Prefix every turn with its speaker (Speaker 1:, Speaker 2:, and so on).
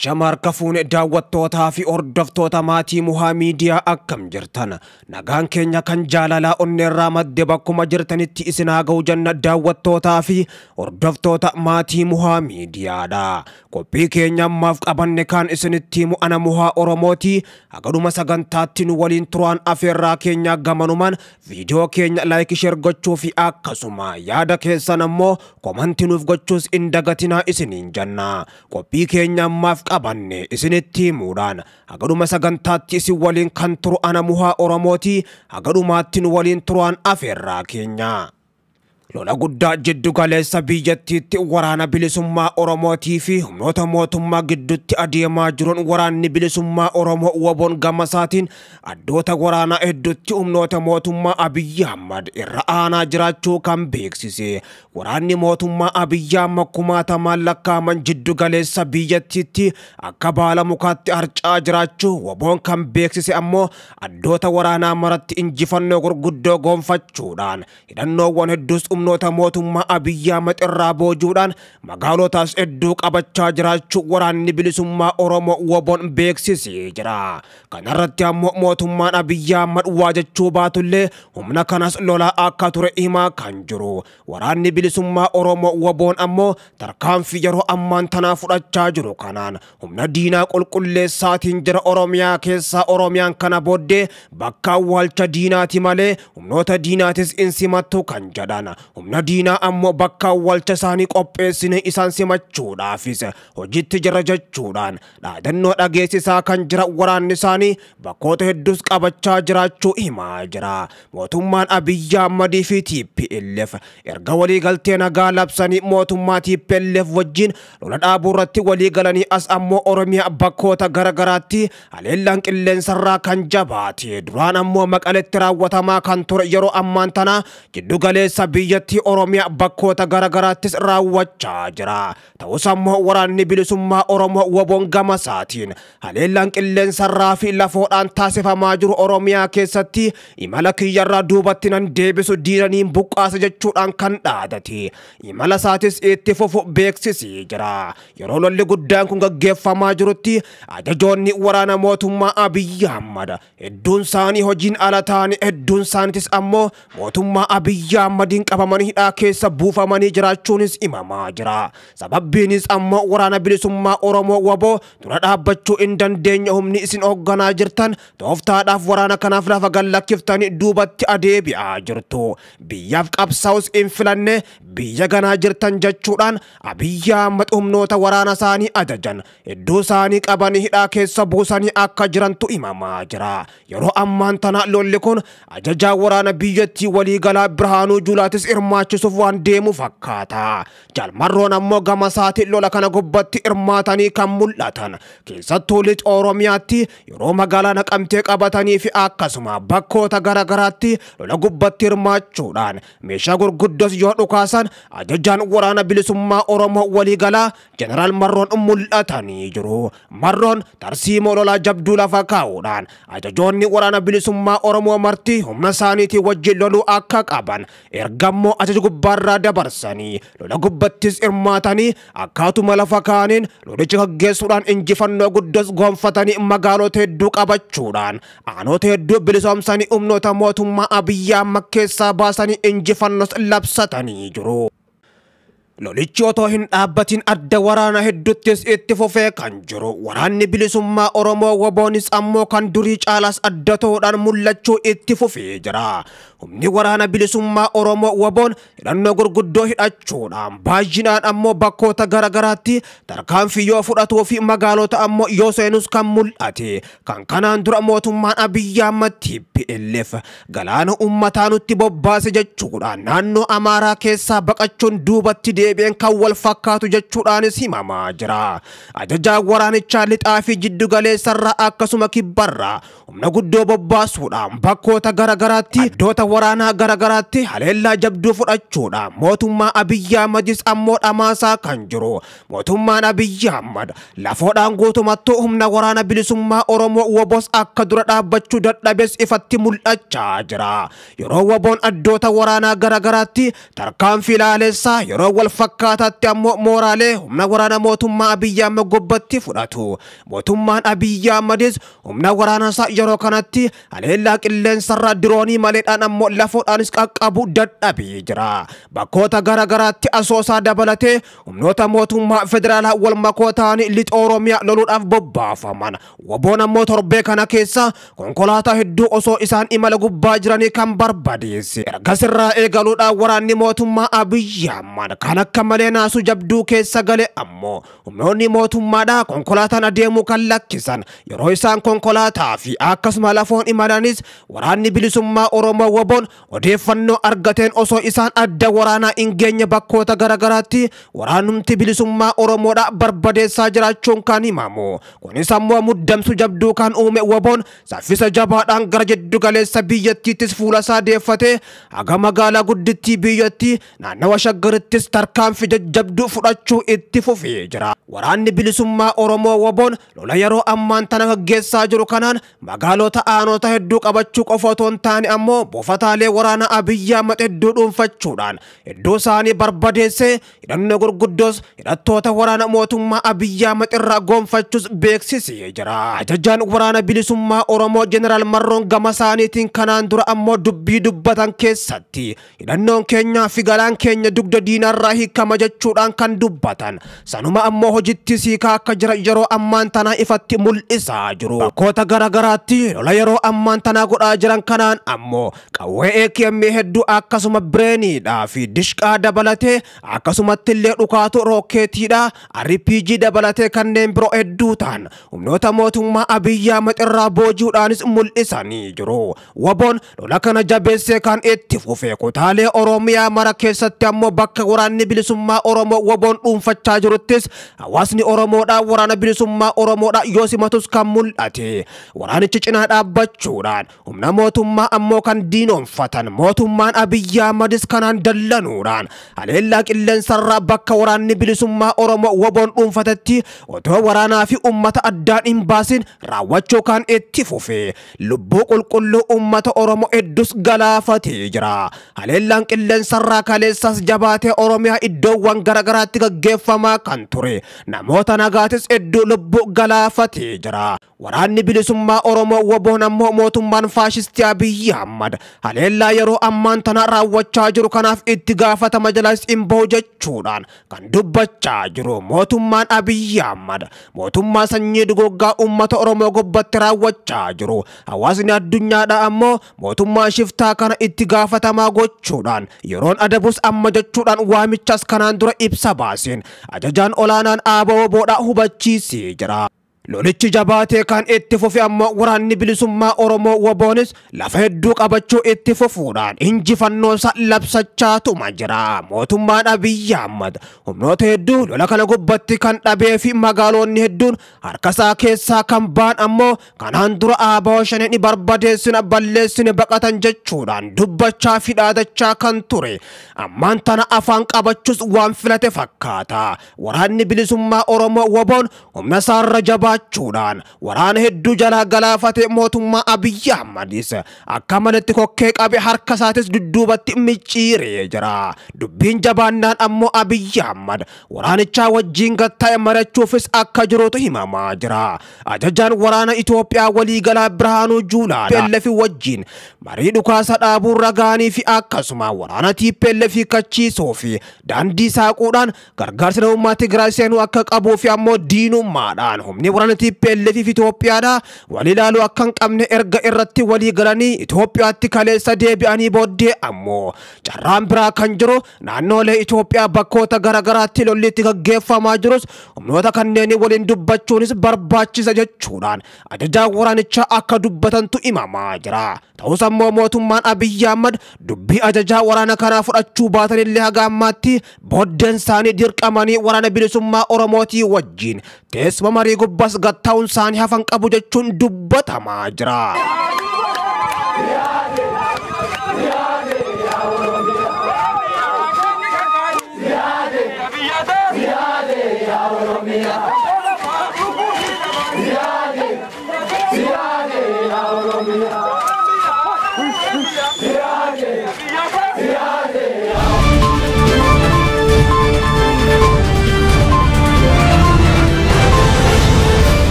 Speaker 1: Ashama harka fuune daawwattootaa fi hordoftoota maatii Muhaa Miidiyaa akkam jirtan? Nagaan keenya kan jaalalaa onneerraa madde bakkuma jirtanitti isin haa ga'u jenna daawwattootaa fi hordoftoota maatii Muhaa Miidiyaadha. Qophii keenya ammaaf qabanne kan isinitti himu ana Muhaa Oromooti. Hagadhuma sagantaatti nu waliin turaan afeerraa keenya gamanumaan viidiyoo keenya like share gochuu fi akkasuma yaada keessan ammoo komantii nuuf gochuus hin dagatinaa isiniin jenna. Qophii keenya ammaaf qabanne isinitti himuudhaan hagadhuma sagantaatti isin waliin kan turu ana Muhaa Oromooti. Hagadhumaatti nu waliin turaan afeerraa keenya. Lola guddaa jiddu galeessa biyyattiitti waraana bilisummaa Oromootii fi humnoota mootummaa gidduutti adeemaa jiruun waraanni bilisummaa Oromoo WBOn gamasaatiin addoota waraanaa hedduutti humnoota mootummaa Abiyyi Ahmad irra aanaa jiraachuu kan beeksise. Waraanni mootummaa Abiyyi Ahmad kumaatamaan lakkaa'aman jiddu galeessa biyyattiitti akka baala mukaatti harca'aa jiraachuu WBOn kan beeksise ammoo addoota waraanaa maratti injifannoo gurguddoo gonfachuudhaan hidhannoowwan hedduus humnoota mootummaa Abiyyi Ahmad irraa boojuudhaan magaalotaas hedduu qabachaa jiraachuu waraanni bilisummaa Oromoo WBOn beeksisee jira. Kanarratti ammoo mootummaan Abiyyi Ahmad waa jechuu baatullee humna kanas lolaa akka ture himaa kan jiru. Waraanni bilisummaa Oromoo WBOn ammoo tarkaanfii yeroo ammaan tanaa fudhachaa jiru kanaan humna diinaa qulqulleessaatiin jira Oromiyaa keessaa. Oromiyaan kana booddee bakka awwaalcha diinaati malee humnoota diinaatis hin simattu kan jedhan. Humna diinaa ammoo bakka awwaalcha isaanii qopheessine isaan simachuudhaafis hojiitti jira jechuudhaan dhaadannoo dhageessisaa kan jira waraanni isaanii bakkoota hedduus qabachaa jiraachuu himaa jira. Mootummaan Abiyyi Ahmadii fi TPLF erga waliigaltee nagaa labsanii mootummaa TPLF wajjin lola dhaabuu irratti walii galanii as ammoo Oromiyaa bakkoota garagaraatti haleellaan qilleensarraa kan jabaate duraan ammoo Maqaletti raawwatamaa kan ture yeroo ammaan tana jiddu galeessa biyyattii Oromiyaa bakkoota garagaraattis raawwachaa jira. Ta'us ammoo waraanni bilisummaa Oromoo WBOn gamasaatiin haleellaan qilleensarraa fi lafoodhaan taasifamaa jiru Oromiyaa keessatti imala kiyyarraa duubatti nan deebisu diinaniin buqqaasa jechuudhaan kan dhaadate. Imala isaatis itti fufu beeksisee jira. Yeroo lolli guddaan kun gaggeeffamaa jirutti ajajoonni waraana mootummaa Abiyyi Ahmad hedduun isaanii hojiin ala ta'anii hedduun isaaniitis ammoo mootummaa Abiyyi Ahmadiin qabamanii hidhaa keessa buufamanii jiraachuunis himamaa jira. Sababbiinis ammoo waraana bilisummaa Oromoo WBO dura dhaabbachuu hin dandeenye humni isin hoogganaa jirtan tooftaadhaaf waraana kanaaf lafa gallakkiftanii duubatti adeebi'aa jirtu. Biyyaaf qabsaa'us hin filanne biyya ganaa jirtan jechuudhaan Abiyyi Ahmad humnoota waraana isaanii ajajan hedduu isaanii qabanii hidhaa keessa buusanii akka jirantu himamaa jira. Yeroo ammaan tana lolli kun ajajaa waraana biyyattii waliigalaa Birhaanuu Juulaatis hirmaachisuuf waan deemu fakkaata. Jalmarroon ammoo gama isaatiin lola kana gubbatti hirmaatanii kan mul'atan. Keessattuu lixa Oromiyaatti yeroo magaalaa Naqamtee qabatanii fi akkasuma bakkoota garagaraatti lola gubbatti hirmaachuudhaan meeshaa gurguddos yoo dhukaasan ajajaan waraana bilisummaa Oromoo waliigalaa Jeneraal Marroon mul'atanii jiru. Marroon tarsiimoo lolaa jabduu lafa kaa'uudhaan ajajoonni waraana bilisummaa Oromoo marti humna isaaniitiin wajjin loluu akka qaban ergammoo ajaja gubbaarraa dabarsanii lola gubbattis hirmaatanii akkaatuma lafa kaaniin lolicha gaggeessuudhaan injifannoo guddos gonfatanii magaalota hedduu qabachuudhaan aanota hedduu bilisoomsanii humnoota mootummaa Abiyyi Ahmad keessaa baasanii injifannoos labsatanii jiru. Lolichi otoo hin dhaabbatin adda waraana hedduuttis itti fufee kan jiru. Waraanni bilisummaa Oromoo WBOnis ammoo kan durii caalaas adda ta'uudhaan mul'achuu itti fufee jira. Humni waraana bilisummaa Oromoo WBOn hidhannoo gurguddoo hidhachuudhaan baay'inaan ammoo bakkoota garagaraatti tarkaanfii yoo fudhatuu fi magaalota ammoo yoo seenus kan mul'ate. Kan kanaan dura mootummaan Abiyyi Ahmad TPLF galaana uummataa nutti bobbaase jechuudhaan naannoo Amaaraa keessaa baqachuun duubatti deebi'een kan wal fakkaatu jechuudhaanis himamaa jira. Ajajaa waraanichaa lixaa fi jiddu galeessarraa akkasuma kibbarraa humna guddoo bobbaasuudhaan bakkoota garagaraatti addoota waraanaa garagaraatti haleellaa jabduu fudhachuudhaan mootummaa Abiyyi Ahmadis ammoo dhamaasaa kan jiru. Mootummaan Abiyyi Ahmad lafoodhaan guutumattuu humna waraana bilisummaa Oromoo WBOs akka dura dhaabbachuu dadhabes ifatti mul'achaa jira. Yeroo WBOn addoota waraanaa garagaraatti tarkaanfii laalessaa yeroo wal fakkaataatti ammoo mooraalee humna waraana mootummaa Abiyyi Ahmad gubbatti fudhatu. Mootummaan Abiyyi Ahmadis humna waraana isaa yeroo kanatti haleellaa qilleensarraa diroonii maleedhaan ammoo lafoodhaanis qaqqabu dadhabee jira. Bakkoota garaagaraatti Asoosaa dabalatee humnoota mootummaa federaalaa wal makoo ta'anii lixa Oromiyaa loluudhaaf bobbaafaman. Waboon ammoo torbee kana keessa konkolaataa hedduu osoo isaan imala gubbaa jiranii kan barbadeesse. Ergasirraa eegaluudhaan waraanni mootummaa Abiyyi Ahmad kan akka malee naasuu jabduu keessa gale ammoo humnoonni mootummaadhaa konkolaataan adeemuu kan lakkisan yeroo isaan konkolaataa fi akkasuma lafoon imalanis waraanni bilisummaa Oromoo Waboon odeeffannoo argateen osoo isaan adda waraanaa hin geenye bakkoota garaagaraatti waraanumti bilisummaa Oromoodhaa barbadeessaa jiraachuun kan himamu. Kunis ammoo muddamsu jabduu kan uume Waboon saffisa jabaadhaan gara jiddu galeessa biyyattiittis fuula isaa deeffatee haga magaalaa guddittii biyyattii naannawa Shaggarittis tarkaanfii jajjabduu fudhachuu itti fufee jira. Waraanni bilisummaa Oromoo Waboon lola yeroo ammaan tana gaggeessaa jiru kanaan magaalota aanota hedduu qabachuu qofa otoo hin taane ammoo buufataalee waraana Abiyyi Ahmad hedduu dhuunfachuudhaan hedduu isaanii barbadeessee hidhannoo gurguddoos hidhattoota waraana mootummaa Abiyyi Ahmad irraa gonfachuus beeksisee jira. Ajajaan waraana bilisummaa Oromoo Jeneraal Marroon gama isaaniitiin kanaan dura ammoo dubbii dubbatan keessatti hidhannoon keenyaa fi galaan keenya dugda diinarraa hiikama jechuudhaan kan dubbatan. Sanuma ammoo hojiitti siikaa akka jira yeroo ammaan tanaa ifatti mul'isaa jiru. Bakkoota garaagaraatti lola yeroo ammaan tanaa godhaa jiran kanaan ammoo qawwee AKM hedduu akkasuma bireeniidhaa fi dishqaa dabalatee akkasumatti illee dhukaatu rookeetiidhaa RPG dabalatee kanneen biroo hedduu ta'an humnoota mootummaa Abiyyi Ahmad irraa booji'uudhaanis mul'isanii jiru. Waboon lola kana jabeessee kan itti fufe kutaalee Oromiyaa mara keessatti ammoo bakka waraanni bilisummaa Oromoo Waboon dhuunfachaa jiruttis hawaasni Oromoodhaa waraana bilisummaa Oromoodhaa yoo simatus kan mul'ate. Waraanichi cinaa dhaabbachuudhaan humna mootummaa ammoo kan diinoomfatan mootummaan Abiyyi Ahmadis kanaan dallanuudhaan haleellaa qilleensarraa bakka waraanni bilisummaa Oromoo Waboon dhuunfatetti otoo waraanaa fi uummata addaan hin baasin raawwachuu kan itti fufe. Lubbuu qulqulluu uummata Oromoo hedduus galaafatee jira. Haleellaan qilleensarraa kaleessas jabaatee Oromiyaa iddoowwan garaagaraatti gaggeeffamaa kan ture. Namoota nagaatis hedduu lubbuu galaafatee jira. Waraanni bilisummaa Oromoo Waboon ammoo mootummaan faashistii Abiyyi Ahmad haleellaa yeroo ammaan tana raawwachaa jiru kanaaf itti gaafatama jalaas hin bahu jechuudhaan kan dubbachaa jiru. Mootummaan Abiyyi Ahmad mootummaa sanyii duguggaa uummata Oromoo gubbatti raawwachaa jiru. Hawaasni addunyaadhaa ammoo mootummaa shiftaa kana itti gaafatamaa gochuudhaan yeroon adabus amma jechuudhaan waamichas kanaan dura ibsa baaseen ajajaan olaanaan ABO Waboodhaa hubachiisee jira. Lolichi jabaatee kan itti fufe ammoo waraanni bilisummaa Oromoo Waboonis lafa hedduu qabachuu itti fufuudhaan injifannoo isaa labsachaatuma jira. Mootummaan Abiyyi Ahmad humnoota hedduu lola kana gubbatti kan dhabee fi magaalonni hedduun harka isaa keessaa kan ba'an ammoo kanaan dura ABO shaneen barbadeessina balleessine baqatan jechuudhaan dubbachaa fi dhaadachaa kan ture. Ammaan tana afaan qabachuus waan filate fakkaata. Waraanni bilisummaa Oromoo Waboon humna isaarra jabaachuudhaan waraana hedduu jalaa galaafate mootummaa Abiyyi Ahmadis akka malatti kokkee qabe harka isaatis dudduubatti micciiree jira. Dubbiin jabaannaan ammoo Abiyyi Ahmad waraanichaa wajjin gatta'e mari'achuufis akka jirutu himamaa jira. Ajajaan waraana Itoophiyaa waliigalaa Birhaanuu Juulaa TPLF wajjin marii dhukaasa dhaabuu ragaanii fi akkasuma waraana TPLF kachiisuu fi daandii saaquudhaan gargaarsa namummaa Tigraay seenuu akka qabuu fi ammoo diinummaadhaan humni waraana TPLF fi Itoophiyaadhaa wal ilaaluu akka hin qabne erga irratti walii galanii Itoophiyaatti kaleessa deebi'anii booddee ammoo carraan biraa kan jiru naannolee Itoophiyaa bakkoota garaagaraatti lolli itti gaggeeffamaa jirus humnoota kanneen waliin dubbachuunis barbaachisa jechuudhaan ajajaan waraanichaa akka dubbatantu himamaa jira. Ta'us ammoo mootummaan Abiyyi Ahmad dubbii ajajaa waraana kanaa fudhachuu baatanillee haga ammaatti booddeen isaanii dirqamanii waraana bilisummaa Oromootii wajjin teessuma marii gubbas gatta'uun isaanii hafan qabu jechuun dubbatamaa jira.